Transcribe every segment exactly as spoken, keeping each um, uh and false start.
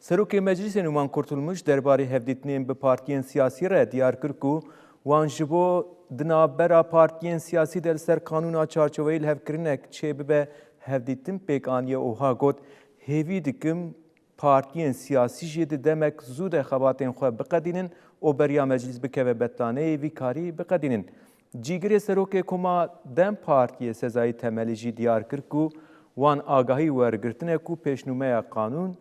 Serokê Meclîsê Numan Kurtulmuş derbarê hevdîtinên bi partiyên siyasî re diyar kir ku wan ji bo di navbera partiyên siyasî de li ser qanûna çarçoveyî lihevkirinek çêbibe hevdîtin pêk aniye û ha got, hêvî dikim partiyên siyasî jî di demek zû de xebatên xwe biqedînin û beriya meclîs bikeve betlaneyê vî karî biqedînin. Cîgirê Serokê Koma DEM Partiyê Sezayî Temelî jî diyar kir ku wan agahî wergirtine ku pêşnûmeya qanûn,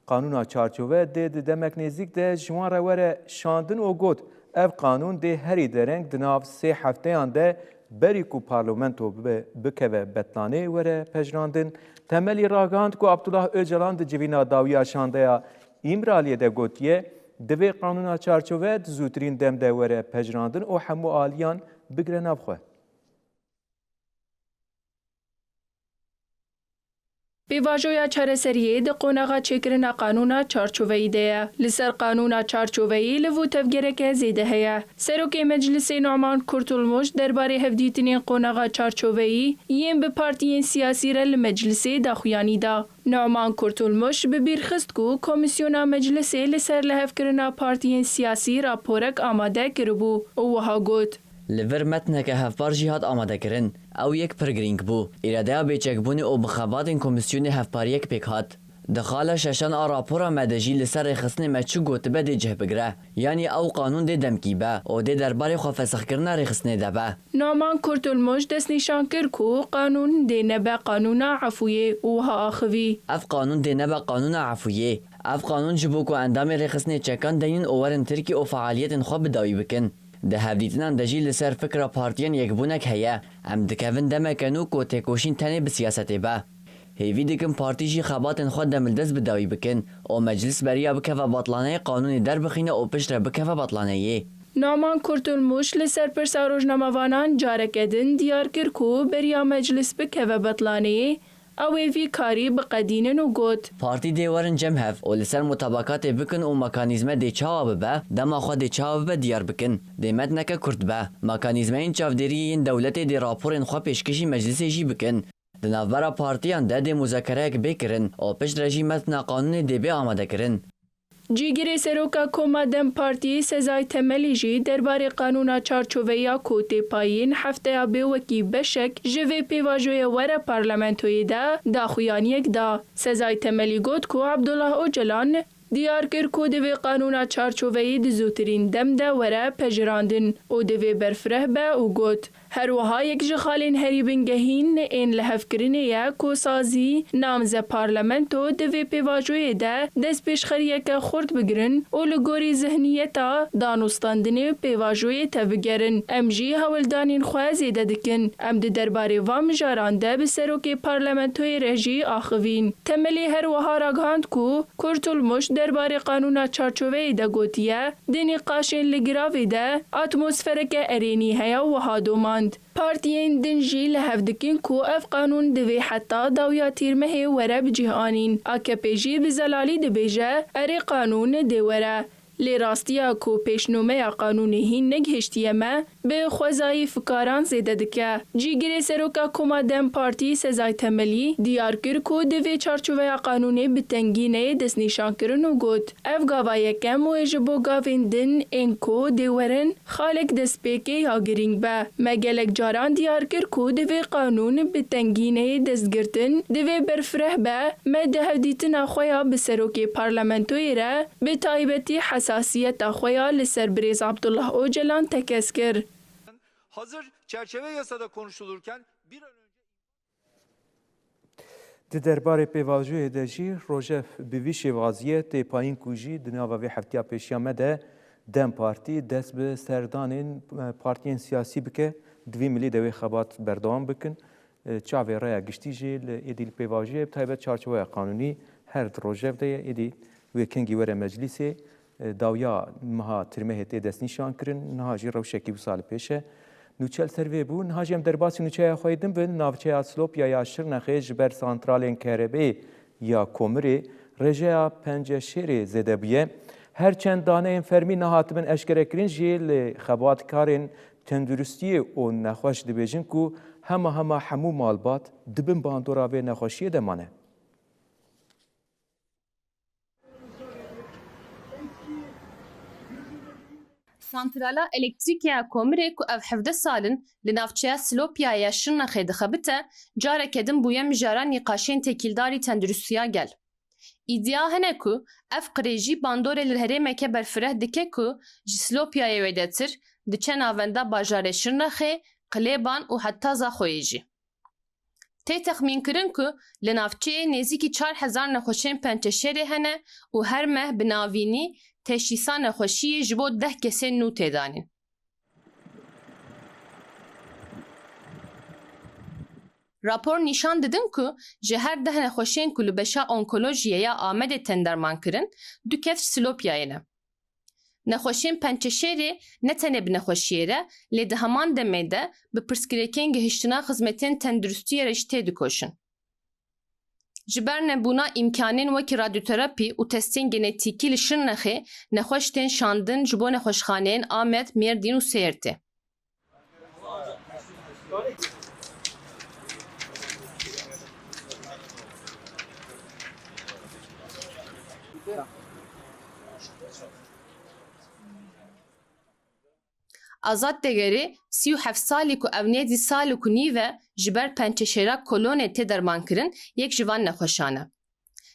qanûna çarçove dê di demek nêzîk de ji wan re were şandin û got, ev qanûn dê herî dereng di nav sê hefteyan de berî ku parlamento bibe, bikeve betlanê were pejirandin. Temelî ragihand ku Abdullah Ocalan di civîna dawiya şandeya Îmraliyê de gotiye, divê qanûna çarçove di zûtirîn dem de were pejirandin û hemû aliyan bigire nav xwe. Pêvajoya çareseriyê di qonaxa çêkirina qanûna çarçoveyî de ye. Li ser qanûna çarçoveyî liv û tevgereke zêde heye. Serokê Meclisê Numan Kurtulmuş derbarê hevdîtinên qonaxa çarçoveyî yên bi partiyên siyasî re li Meclisê daxuyanî da. Numan Kurtulmuş bi bîr xist ku Komîsyona Meclisê li ser lihevkirina partiyên siyasî raporek amade kiribû û wiha got, Li vir metneke hevpar jî hat amadekirin. Ew yek pir girîng bû. Îradeya bêçekbûnê û bi xebatên komîsyonê hevpariyek pêk hat. Di xala şeşan a rapora me de jî li ser rêxistinê me çi gotibe dê cih bigire. Yanî ew qanûn dê demkî be û dê derbarê xwefesixkirina rêxistinê de be. Numan Kurtulmuş destnîşan kir ku qanûn dê nebe qanûna efûyê û wiha axivî. Ev qanûn dê nebe qanûna efûyê. Ev qanûn ji bo ku endamên rêxistinê çekan deynin û werin Tirkî û fealiyetên xwe bi dawî bikin. Di hevdîtinan de jî li ser fikra partiyan yekbûnek heye. Em dikevin demeke nû ku têkoşîn tenê bi siyasetê be. Hêvî dikim partî jî xebatên xwe demildest bi dawî bikin û meclis beriya bikeve betlaneyê qanûnê derbixîne û piştre bikeve betlaneyê. Numan Kurtulmuş li ser pirsa rojnamevanan careke din diyar kir ku beriya meclis bikeve betlaneyê, ew ê vî karî biqedînin û got, Partî dê werin cem hev û li ser mutabakatê bikin û mekanîzme dê çawa bibe, dema xwe dê çawa bibe diyar bikin. Dê metneke kurt be. Mekanîzmeyên çavdêriyê yên dewletê dê raporên xwe pêşkêşî meclisê jî bikin. Di navbera partiyan de dê muzakereyek bê kirin û piştre jî metna qanûnê dê bê amadekirin. Cîgirê Seroka Koma DEM Partiyê Sezai Temelî jî derbarê qanûna çarçoveya ku tê payîn hefteya bê wekî beşek ji vê pêvajoyê were parlamentoyê de daxuyaniyek da. Sezai Temelî got ku Abdullah Ocalan diyar kir ku divê qanûna çarçoveyî di zûtirîn dem de were pejirandin û divê berfireh be û got, Her wiha yek ji xalên herî bingehîn ên lihevkirinê ye ku sazî, namze parlamento, di vê pêvajoyê de destpêşxeriyeke xurt bigirin û li gorî zihniyeta danûstandinê pêvajoyê tevbigerin. Em jî hewldanên xwe zêde dikin. Em di derbarê van mijaran de bi serokê parlamentoyê re jî axivîn. Temelî her wiha ragihand ku Kurtulmuş derbarê qanûna çarçoveyê de gotiye, Di nîqaşên li giravê de atmosfereke erênî heye û wiha domand, Partiyên din jî li hev dikin ku ev qanûn divê heta dawiya tîrmehê were bi cih anîn. A K P jî bi zelalî dibêje, Erê qanûn dê were. Lê rastiya ku pêşnûmeya qanûnê hîn negihiştiye me, bi xwezayî fikaran zêde dike. Cîgirê Seroka Koma DEM Partî Sezai Temelî diyar kir ku divê çarçoveya qanûnê bi tengî neyê destnîşankirin û got, Ev gava yekem û ê ji bo gavên din ên ku dê werin xalek destpêkê ya girîng be. Me gelek caran diyar kir ku divê qanûn bi tengî neyê destgirtin, divê berfireh be, me di hevdîtina xwe ya bi serokê parlamentoyê re bi taybetî hesasiyeta xwe ya li ser birêz Abdullah Ocalan tekez kir. Hazır çerçeve yasada konuşulurken bir an önce Di derbarê pêvajoyê de jî Rojef bi vî şêwaziyê tê payîn ku jî di nava vê heftiya pêşiya me de DEM Partî dest bi serdanên, e, partiyên siyasî bike, divî milî de wê xebat berdewam bikin. E, çavê raya giştî jî li êdî li pêvajoyê, bi taybet çarçoveya qanûnî her di Rojef de ye. Êdî wê kengî were meclîsê. E, dawiya meha tirmehê tê destnîşan kirin, niha jî rewşekî wisa li pêş e. Nûçe li ser vê bû. Niha jî em derbasî nûçeya xwe yê din bin. Navçeya Silopya ya Şirnexê ji ber santralên kerebeyê ya Komirê rêjeya Penceşêrê zêde bûye. Her çend daneyên fermî nehatibin eşkerekirin jî, lê xebatkarên tenduristiyê û nexweş dibêjin ku hema hema hemû malbat di bin bandora vê nexweşiyê de mane. Santrala elektrîkê ya Komirê ku ev hevdeh sal in li navçeya Silopyayê ya Şirnexê dixebite, careke din bûye mijara nîqaşên têkildarî tenduristiya gel. Îdia hene ku ev qirêjî bandorê li herêmeke berfireh dike ku ji Silopyayê wêdetir diçe navenda bajarê Şirnexê, Qilêban û heta Zaxoyê jî. Tê texmînkirin ku li navçeyê nêzîkî çar hezar nexweşên pençeşêrê hene û her meh bi navînî teşhîsa nexweşiyê ji bo deh kesên nû tê danîn. Rapor nîşan didin ku ji her deh nexweşên ku li beşa onkolojiyê ya Amedê tên dermankirin, du kes ji Silopyayê ne. Nexweşên pençeşêrê ne tenê bi nexweşiyê re, lê di heman demê de bi pirsgirêkên gihiştina xizmetên tenduristiyê re jî têdikoşin. Ji ber nebûna îmkanên wekî radyoterapî û testên genetîkî li Şirnexê nexweş tên şandin ji bo nexweşxaneyên Amed, Mêrdîn û Sêrtê. Azad Degerê, sî û heft salî ku ev nêzî sal û ku nîv e ji ber pençeşêra kolonê tê dermankirin, yek ji van nexweşan e.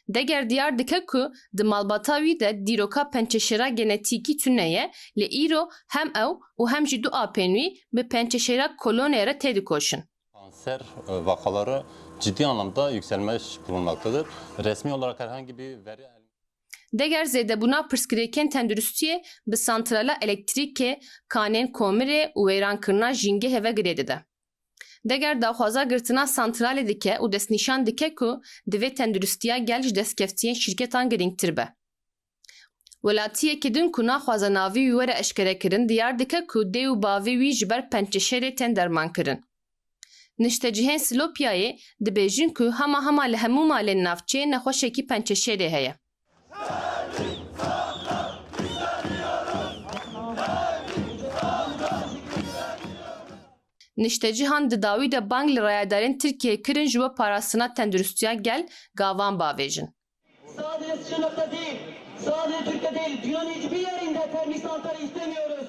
Deger diyar dike ku di malbata wî de dîroka pençeşêra genetîkî tune ye, lê îro hem ew û hem jî du apên wî bi pençeşêra kolonê re têdikoşin. Kanser, e, vakaları ciddi anlamda yükselmeye bulunmaktadır. Resmi olarak herhangi bir veri Deger zêdebûna pirsgirêkên tenduristiyê bi santrala elektrîkê, kanên komirê û wêrankirina jîngehê ve girê dide. Deger daxwaza girtina santralê dike û destnîşan dike ku divê tenduristiya gel ji destkeftiyên şîrketan girîngtir be. Welatiyekî din ku naxwaze navê wî were eşkerekirin, diyar dike ku dê û bavê wî ji ber pençeşêrê tên dermankirin. Niştecihên Silopyayê dibêjin ku hema hema li hemû malên navçeyê nexweşekî pençeşêrê heye. Niştecihan di dawî de bang li rayedarên Tirkiyeyê kirin ji bo parastina tenduristiya gel gavan bavêjin. Sadece Şırnak'ta değil, sadece Türkiye'de değil, dünyanın hiçbir yerinde termik santral istemiyoruz.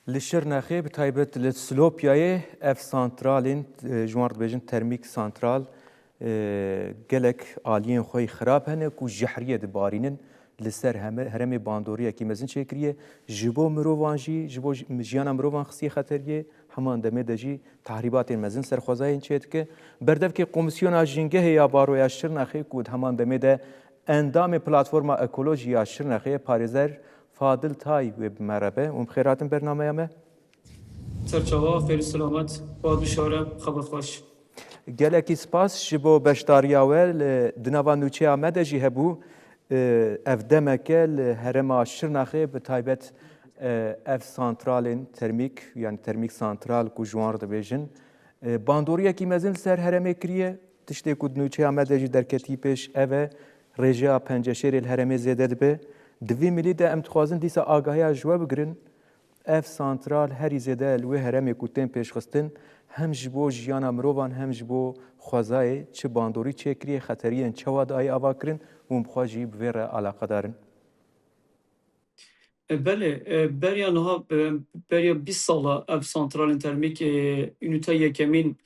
Li Şirnexê, bi taybet li Silopyayê ev santralên, e, ji wan re dibêjin termîk santral, e, gelek aliyên xwe yî xirab hene ku jehriyê dibarînin, li ser heme-, herêmê bandoriyekî mezin çêkiriye. Ji bo mirovan jî, ji bo ji-, jiyana mirovan xistiye xeteriyê, heman demê de jî tahrîbatên mezin ser xwezayên çêdike. Berdevkê Komîsyona Jîngehê ya Baroya Şirnexê ku di heman demê de endamê Platforma Ekolojî ya Şirnexê, parêzer Fadil Tay wê bi me re be. Hûn bi xêr hatin bernameya me. Serçava, xêr û selamet, xwe bişare, xebat xweş. Gelekî spas ji bo beşdariya we li, di nava nûçeya me de jî hebû. Ev demeke li herêma Şirnexê bi taybet, ev santralên termîk, yanî termîk santral ku ji wan re dibêjin, bandoriyekî mezin li ser herêmê kiriye. Tiştê ku di nûçeya me de jî derketî pêş ev e, rêjeya penceşêrê li herêmê zêde dibe. Di vî milî de em dixwazin dîsa agahiya ji we bigirin. Ev santral herî zêde li wê herêmê ku tên pêşxistin, hem ji bo jiyana mirovan hem ji bo xwezayê çi bandorî çêkiriye, xeteriyên çawa dayê avakirin, hûn bi xwe jî bi vê re alaqedar in. E, belê, e, beriya niha, e, beriya bîst sala ev santralên termîk, e, unîteya yekemîn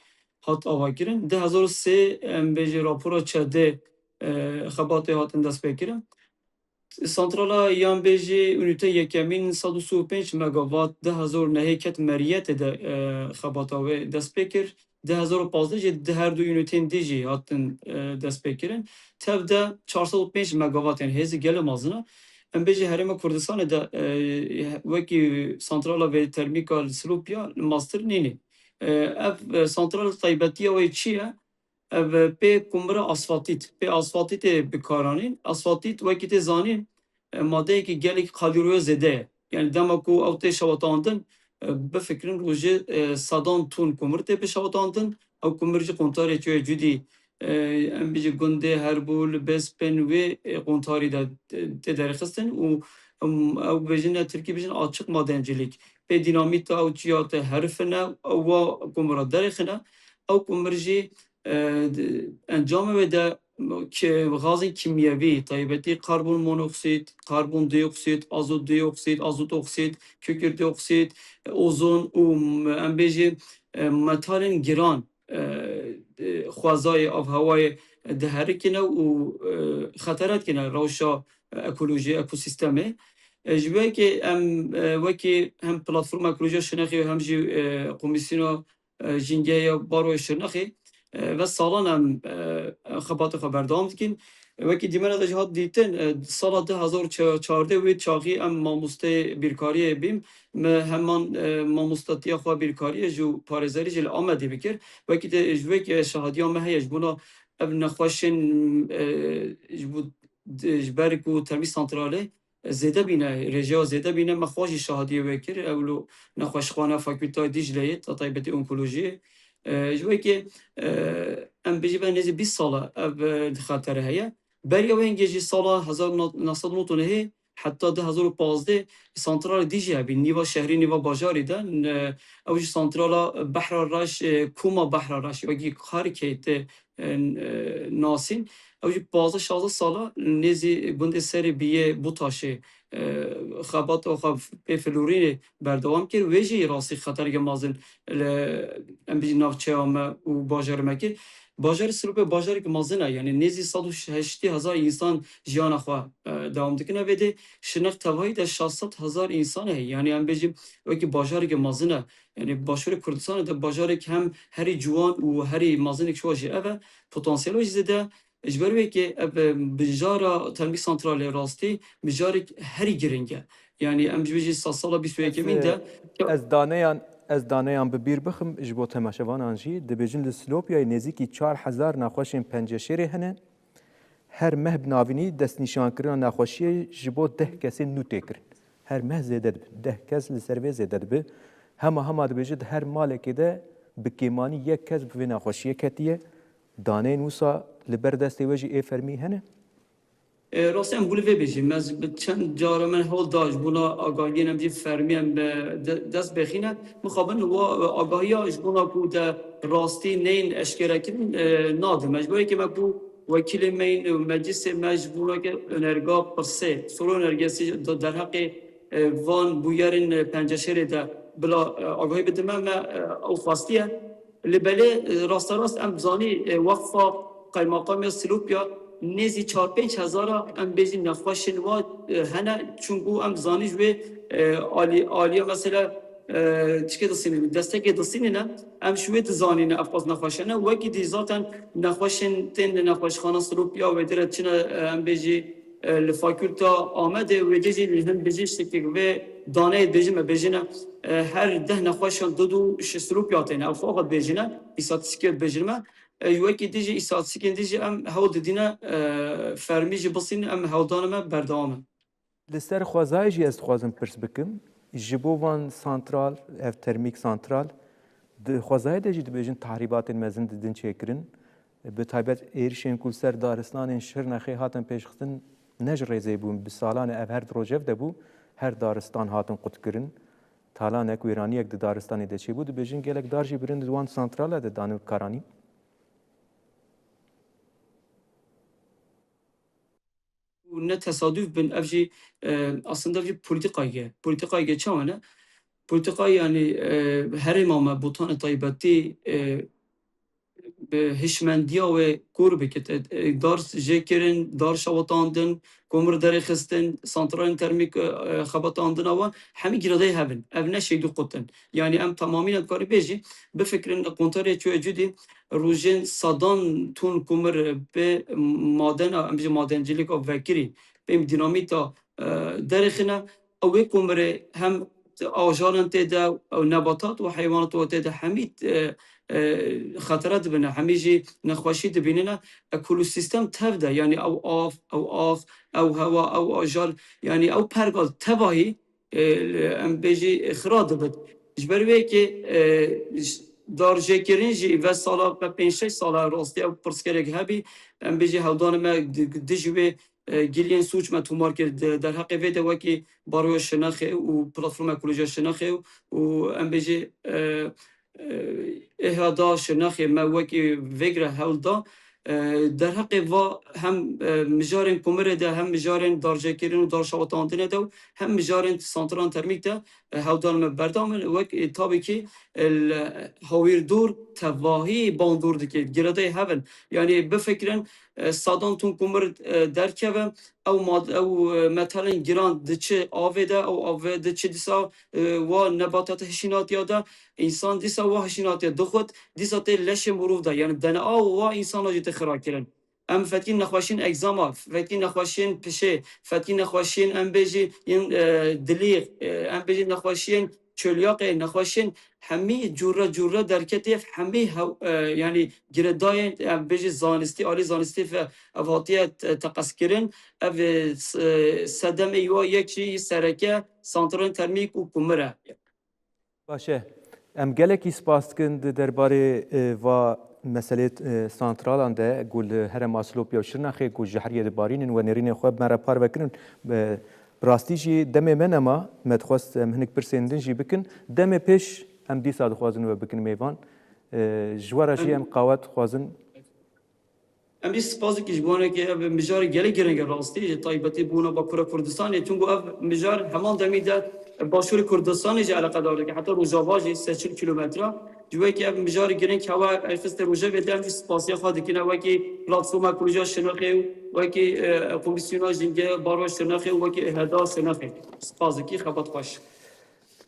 hat avakirin. Di hezar û sê, em bêjî rapora ÇEDê, e, xebatê hatin destpêkirin. Santrala yan bêjî unîteya yekemîn sed û sî û pênc megawatt di hezar û nehê ket meriyetê de, e, xebata wê dest pê kir. Di hezar û pazdeh jî di her du unîtên dî jî hatin, e, destpêkirin. Tev de çar sed û pênc megawatt, yanî hêzî gelek mezin e. Em bêjî Herêma Kurdistanê de, e, wekî santrala vê termîka li Silopya li mastir nînî. E, ev, e, santral taybetiya wê çi ye? Ev pê kumira asfaltît, pê asfaltîtê bi kar anîn. Asfaltît wekî tê zanîn, e, madeyekî gelekî kalîroya zêde ye. Yanî dema ku ew tê şewitandin, e, bifikirin rojê, e, sedan ton kumir tê bişewitandin. Ew kumir jî quntarê çûye cudî, e, em bijî gundê Herbûl, Bespin wê, e, quntarî de, e, tê derxistin û, em, ew bêjin, e, tirkî bijin açık madencilik. Pê dînamîta ew çiya te herifine, ew wa kumira derêxine. Ew kumir jî e, di, encamê wê de ki-, gazên kîmyevî, taybetî karbon monoksîd, karbon dioksîd, azot dioksîd, azot oksîd, kükürt dioksîd, ozon û, em bêjin, e, metalên giran, e, e, xwezayê avhewayê diherikîne û, e, xetere dikine rewşa ekolojî, ekosîstemê. E, ji bo yekê em, e, wekî hem Platforma Ekolojiya Şirnexê û hem jî, e, Komîsyona, e, Jîngehê ya Baroya Şirnexê, e, ve salan em, e, xebatê xwe berdewam dikin. E, wekî dîmena de jî hat dîtin, e, sala du hezar û çardeh wê çaxî em mamosteyê bîrkariyê bîm. Me heman, e, mamostatiya xwe bîrkariyê jî û parêzerî jî li Amedê bikir. Wekî te ji wê ke şahadiya me heye ji bona ev nexweşên, e, ji bo, ji ber ku termîk santralê zêde bîne, rêjeya zêde bîne, me xwe jî şahadiyê wê kir. Ew lo nexweşxane Fakültayê Dîcleyê, ta taybetî onkolojiyê. E, ji wê ke, e, em bêjî ve nêzî bîst sal e ev, e, di xeterê heye. Beriya wê hingê jî sala hezar neh sed û nod û nehê heta du hezar û pazdeh santralê dî jî hebî, nîva şehrî, nîva bajarî de, n-, ew jî santrala Behra Reş, e, Koma Behra Reş, wekî Karikê tê, e, n-, e, nasîn. Ew jî pazdeh şazdeh sala nêzî gundê Serê Biyê Butaşê, e, xebata xwe pê filorînê berdewam kir. Wê jî rastî xetereke mezin li, em bêjin, navçeya me û bajarê me kir. Bajarê Silopê bajareke mezin e, yanî nêzî sed û heştê hezar însan jiyana xwe, e, dewam dikine vê dê. Şirnex tevahî de şeş sed hezar însan heye. Yanî em bêjin wekî bajareke mezin e. Yanî Başûrê Kurdistanê de bajarek hem herî ciwan û herî mezinêk ji wa jî ev e. Potansiyela jî zêde. Ji ber wê ke ev, e, binjara termîk santralê rastî binjarek herî giring e. Yanî em ji vê jî sa-, sala bîst û yekemîn de. Ez, e, ez daneyan, ez daneyan bi bîr bixim ji bo temaşevanan jî. Dibêjin li Silopyayê nêzîkî çar hezar nexweşên penceşêrê hene. Her meh bi navînî destnîşankirina nexweşiyê ji bo deh kesên nû tê kirin. Her meh zêde dibe. Deh kes li ser vê zêde dibe. Hema hema dibêje di her malekê de bi kêmanî yek kes bi vê nexweşiyê ketiye. Daneyên wisa li ber destê we jî ê fermî hene? E, rastî em bû li vê bêjî. Me ji, bi çend cara me hewl da ji bona agahiyên em jî fermî em, e, de-, dest bêxîne. Mixabin wa, e, agahiya ji bona ku de rastî neyên eşkerekirin, e, nadim. Me ji bo yekê me bû wekîlê me yên û meclisê me ji bona ke önerga pirsê, soru önergesi de-, derheqê, e, van bûyerên, e, penceşêrê de bila, e, agahî bidime me, e, ew xwestiye. Lê belê, e, rasterast em zanî, e, Weqfa Qaymaqamiya Silopya nêzî çar pênc hezara em bêjin nexweşên wa, e, hene. Çunku em zanî ji wê, e, alî-, aliya mesela, e, çikê disînîne, destekê disînîne, em ji wê dizanîne ev qas nexweş hene. Wekî dî zaten nexweşên tên li nexweşxana Silopya wê dire çine, e, em bêjî, e, li Fakülta Amedê wê dê jî li hin bijîştekê vê daneyê dibêjin me bêjine, e, her deh nexweşan du du ji Silopya têne. Ew xwe xwe dibêjine, îstatîstîkê dibêjin me. E, wekî dî jî îstatîstîkên dî jî em hewl didîne, e, fermî jî bisînin, em hewldana me berdewam in. Li ser xwezayê jî ez dixwazim pirs bikim. Ji bo van santral, ev termîk santral, di xwezayê de jî dibêjin tahrîbatên mezin didin çêkirin. Bi taybet êrişên ku li ser daristanên Şirnexê hatin pêşxistin ne ji rêzê bûn. Bi salan e ev her di rojev de bû, her daristan hatin qutkirin. Talanek, wêraniyek di daristanê de çêbû. Dibêjin gelek dar jî birin di wan santrala de danin karanî. û ne tesaduf bin, ev jî, e, aslında ev jî polîtîkayek e. Polîtîkayek e çawa ne? Polîtîkayê, yanî, e, herêma me, Botanê taybetî, e, bi hişmendiya wê kor bike. E, e, dar jê kirin, dar şewitandin, komir derê xistin, santralên termîk, e, e, xebatandina wan, hemî giradeyê hev in. Ev ne şeydû qutin. Yanî em temamî ne dikarî bêjî, bifikirin, konterê çûye cudî, rojên sedan ton komir bi madena, em bêjin madencîlika vekirî, pêm dînamîta, e, derêxine, ew wê komirê hem ajaran tê de, ew nebatat û heywanat û tê de hemî, e, e, xetera dibine, hemî jî nexweşî dibînine. Ekolosîstem tev de, yanî ew av, ew ax, ew hewa, ew ajal, yanî ew pergal tevahî, e, em bêjî, e, xira dibit. Ji ber wê yekê, e, j-, dar jêkirin jî ve sala, ve pênc şeş sala rastî ew pirsgirêk hebî, em bêjî hewldanê me di, dijî wê, e, giliyên sûc me tomar kir. Di derheqê vê de wekî Baroya Şirnexê û Platforma Ekolojiya Şirnexê û, û em bêjî, e, e, Iheda Şirnexê me wekî vêgre hewl da. E, derheqê va hem, e, mijarên Kumirê de hem mijarên darjekirin û darşewitandinê de û hem mijarên santiran termîk de, e, hewldan me berdam in. Wek, e, tabii ki, e, hawîrdor tevahî bandor dike, giredayê hev in. Yani bifikirin, e, sadan ton Kumir, e, derkeve, ew mad-, ew, e, metalên giran diçe avê de, ew avê diçe dîsa, e, wa nebatata hişînatiya de, însan dîsa wa hişînatiya dixwit, dîsa tê leşê mirov de. Yani D N A wa însana jî tê xira kirin. Em fetkî nexweşiyên egzama, fetkî nexweşiyên pişê, fetkî nexweşiyên, em bêjî, yên, e, dilî, e, em bêjî nexweşiyên çoliyaqê, nexweşiyên hemî cûre cûre derketê, hemî hew-, e, yani giredayên, em bêjî zanistî, alî zanistî ve ev hatiye te-, teqezkirin. Ev, e, s-, e, sedemê wa yek jî sereke santralên termîk û Kumir e. Baş e. Em gelekî spas dikin di derbarê, e, va meselê, e, santralan de ku li herêma Silopya û Şirnexê ku ji heriyê dibarînin we nêrînê xwe bi me re parve kirin. E, bi rastî jî demê me nema, me dixwest em hinek pirsên din jî bikin. Demê pêş em dîsa dixwazin we bikin mêvan. E, ji we re jî em qawet dixwazin. Em jî spasîkî ji bo wanekê ev mijarê gelek giring e rastî, ji taybetî bûna Bakura Kurdistanê, çunku ev mijar heman demî de Başûrê Kurdistanê jî eleqedar dike, heta Rojava jî sed çil kîlometre. Ji wekî ev mijarê giring hewa erxiste rojevê de em jî spasiya xwe dikin, wekî platforma Kurdiya Şirnexê û wekî, e, Komîsyona Jînge Baroya Şirnexê û wekî Iheda Şirnexê. Spasîkî xebat xweş.